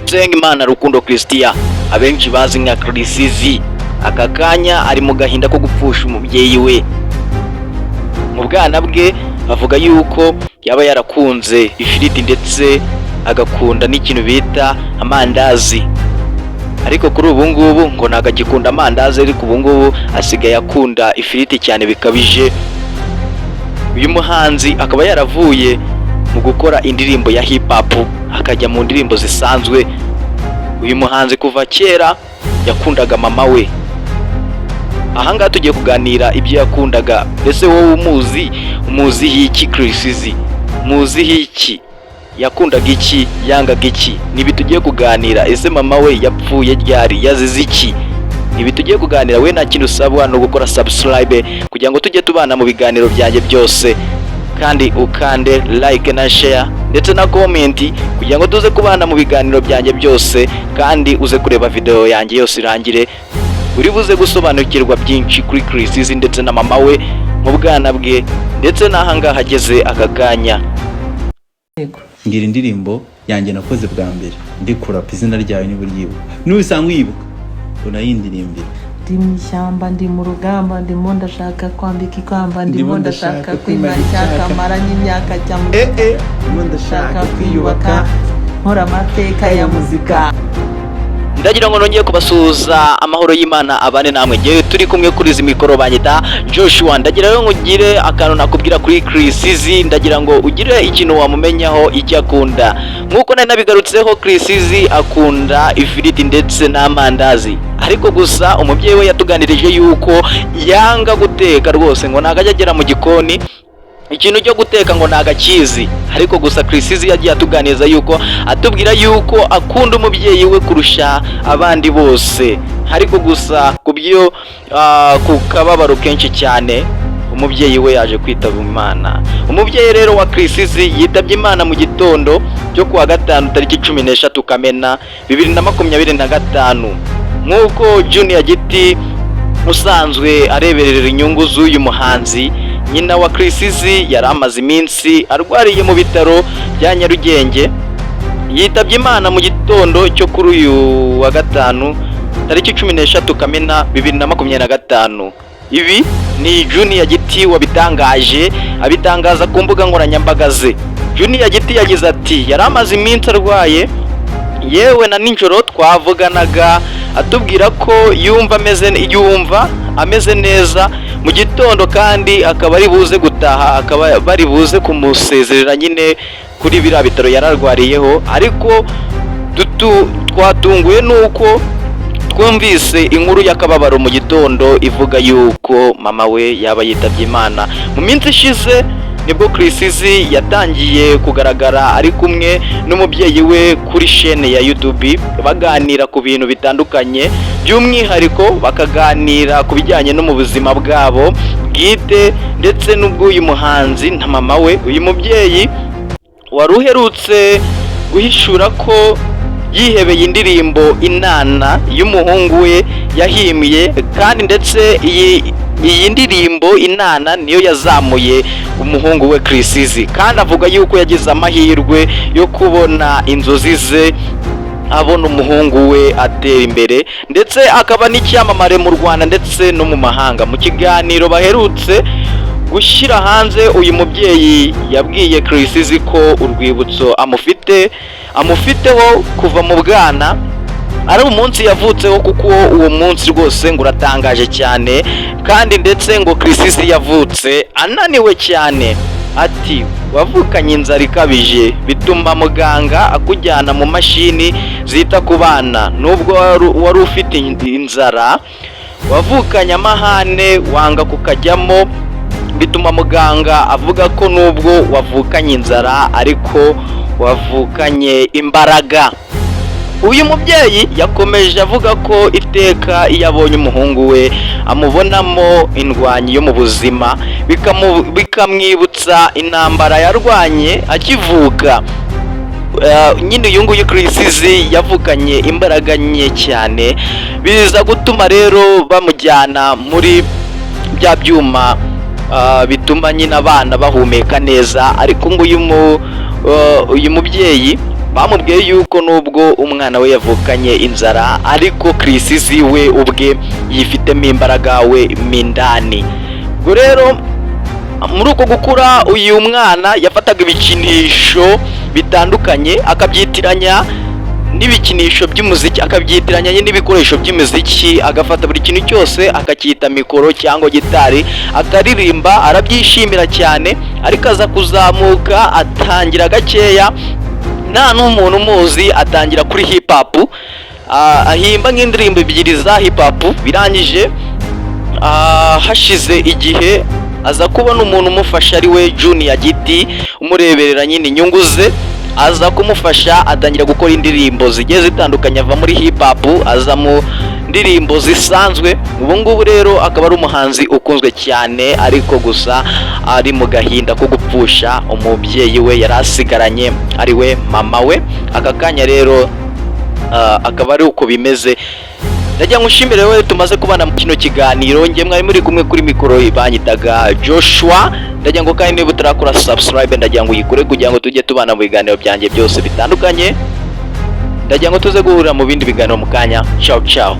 Usengimana Rukundo Christian, abenshi bazi nka Chriss Eazy, aka kanya ari mu gahinda ko gupfusha umubyeyi we. Mu bwana bwe avuga yuko yaba yarakunze ifiriti ndetse agakunda n'ikintu bita amandazi, ariko kuri ubu ngubu ngo ntabwo agikunda amandazi, ariko ubu ngubu asigaye akunda ifiriti cyane bikabije. Uyu muhanzi akaba yaravuye mu gukora indirimbo ya hip hop akajya mu ndirimbo zisanzwe. Uyu muhanzi kuva kera yakundaga mama we. Ahangaha tugiye kuganira ibyo yakundaga. Ese wowe umuzi, umuziho iki? Chriss Eazy muziho iki? Yakundaga iki? Yangaga iki? Nibi tugiye kuganira. Ese mama we yapfuye ryari? Yazize iki? Ibi tugiye kuganira. We nta kintu usabwa, no gukora subscribe kugira ngo tujye tubana mu biganiro byanjye byose, kandi ukande like na share ndetse na comment kugira ngo tuze kubana mu biganiro byanjye byose, kandi uze kureba video yanjye yose irangire. Uri buze gusobanukirwa byinshi kuri Chriss Eazy ndetse na mama we mu bwana bwe ndetse n'ahangaha ageze aka kanya. Yego. Ngira indirimbo yanjye nakoze bwa mbere ndi kurapa, izina ryayo niba uryibuka, nubisanga uyibuka unayindirimbira. Ndi mu ishyamba, ndi mu rugamba, ndimo ndashaka kwambika ikamba, ndimo ndashaka kwimara icyaka, maranye imyaka cyangwa Ndimo ndashaka kwiyubaka, nkora amateka ya muzika. Ndagira ngo nongeye kubasuhuza, amahoro y'Imana abane namwe. Ngewe turi kumwe kuri izi mikoro banyita Joshua. Ndagira rero ngo ugire akantu nakubwira kuri Chriss Eazy. Ndagira ngo ugire ikintu wamumenyaho, icyo akunda. Nk'uko nari nabigarutseho, Chriss Eazy akunda ifiriti ndetse n'amandazi, ariko gusa umubyeyi we yatuganirije yuko yanga guteka rwose, ngo ntabwo ajya agera mu gikoni, ikintu cyo guteka ngo ntago akizi. Ariko gusa Chriss Eazy yagiye atuganiriza yuko, atubwira yuko akunda umubyeyi we kurusha abandi bose. Ariko gusa ku byo ku kababaro kenshi cyane, umubyeyi we yaje kwitaba Imana. Umubyeyi rero wa Chriss Eazy yitabye Imana mu gitondo cyo kuwa gatanu, tariki 13 Kamena 2025, nk'uko Junior Giti usanzwe areberera inyungu z'uyu muhanzi. Nyina wa Chriss Eazy yari amaze iminsi arwariye mu bitaro bya Nyarugenge. Yitabye Imana mu gitondo cyo kuri uyu wa gatanu, tariki 13 Kamena 2025. Ibi ni Junior Giti wabitangaje, abitangaza ku mbuga nkoranyambaga ze. Junior Giti yagize ati: "Yari amaze iminsi arwaye, yewe na nijoro twavuganaga atubwira ko yumva ameze neza mu gitondo, kandi akaba ari buze gutaha, akaba bari buze kumusezerera nyine kuri biriya bitaro yararwariyeho. Ariko twatunguwe nuko twumvise inkuru y'akababaro mu gitondo ivuga yuko mama we yaba yitabye Imana." Mu minsi ishize nibwo Chriss Eazy yatangiye kugaragara ari kumwe n'umubyeyi we kuri shene ya YouTube, baganira ku bintu bitandukanye, by'umwihariko bakaganira ku bijyanye no mu buzima bwabo bwite ndetse n'ubw'uyu muhanzi na mama we. Uyu mubyeyi wari uherutse guhishura ko yihebeye indirimbo "Inana" y'umuhungu we yahimbye, kandi ndetse iyi ndirimbo "Inana" niyo yazamuye umuhungu we Chriss Eazy, kandi avuga yuko yagize amahirwe yo kubona inzozi ze, abona umuhungu we atera imbere ndetse akaba n'icyamamare mu Rwanda ndetse no mu mahanga. Mu kiganiro baherutse gushyira hanze, uyu mubyeyi yabwiye Chriss Eazy ko urwibutso amufiteho kuva mu bwana ari umunsi yavutseho, kuko uwo munsi rwose ngo uratangaje cyane, kandi ndetse ngo Chriss Eazy yavutse ananiwe cyane. Ati: "Wavukanye inzara ikabije, bituma muganga akujyana mu mashini zita ku bana. Nubwo wari ufite inzara, wavukanye amahane, wanga kukajyamo, bituma muganga avuga ko nubwo wavukanye inzara ariko wavukanye imbaraga." Uyu mubyeyi yakomeje avuga ko iteka iyo abonye umuhungu we amubonamo indwanyi yo mu buzima, bikamwibutsa intambara yarwanye akivuka. Nyine uyu nguyu Chriss Eazy yavukanye imbaraga nke cyane, biza gutuma rero bamujyana muri bya byuma bituma nyine abana bahumeka neza. Ariko ngo uyu uyu mubyeyi bamubwiye yuko nubwo umwana we yavukanye inzara, ariko Chriss Eazy we ubwe yifitemo imbaraga we mindani. Ubwo rero muri uko gukura, uyu mwana yafataga ibikinisho bitandukanye akabyitiranya n'ibikinisho by'umuziki, akabyitiranya n'ibikoresho by'umuziki, agafata buri kintu cyose akacyita mikoro cyangwa gitari, akaririmba, arabyishimira cyane. Ariko aza kuzamuka, atangira gakeya nta n'umuntu umuzi, atangira kuri hip hop, ahimba nk'indirimbo ebyiri za hip hop. Birangije, hashize igihe aza kubona umuntu umufasha, ari we Junior Giti, umureberera nyine inyungu ze, aza kumufasha, atangira gukora indirimbo zigiye zitandukanye, ava muri hip hop aza mu ndirimbo zisanzwe. Ubu ngubu rero akaba ari umuhanzi ukunzwe cyane, ariko gusa ari mu gahinda ko gupfusha umubyeyi we yari asigaranye, ari we mama we. Aka kanya rero akaba ari uko bimeze. Ndagira ngo nshimire wowe tumaze kubana mu kino kiganiro. Njye mwari muri kumwe kuri mikoro banyitaga Joshua. Ndagira ngo kandi niba utarakora subscribe, ndagira ngo uyikore kugira ngo tujye tubana mu biganiro byanjye byose bitandukanye. Ndagira ngo tuze guhurira mu bindi biganiro mu kanya. Ciao ciao.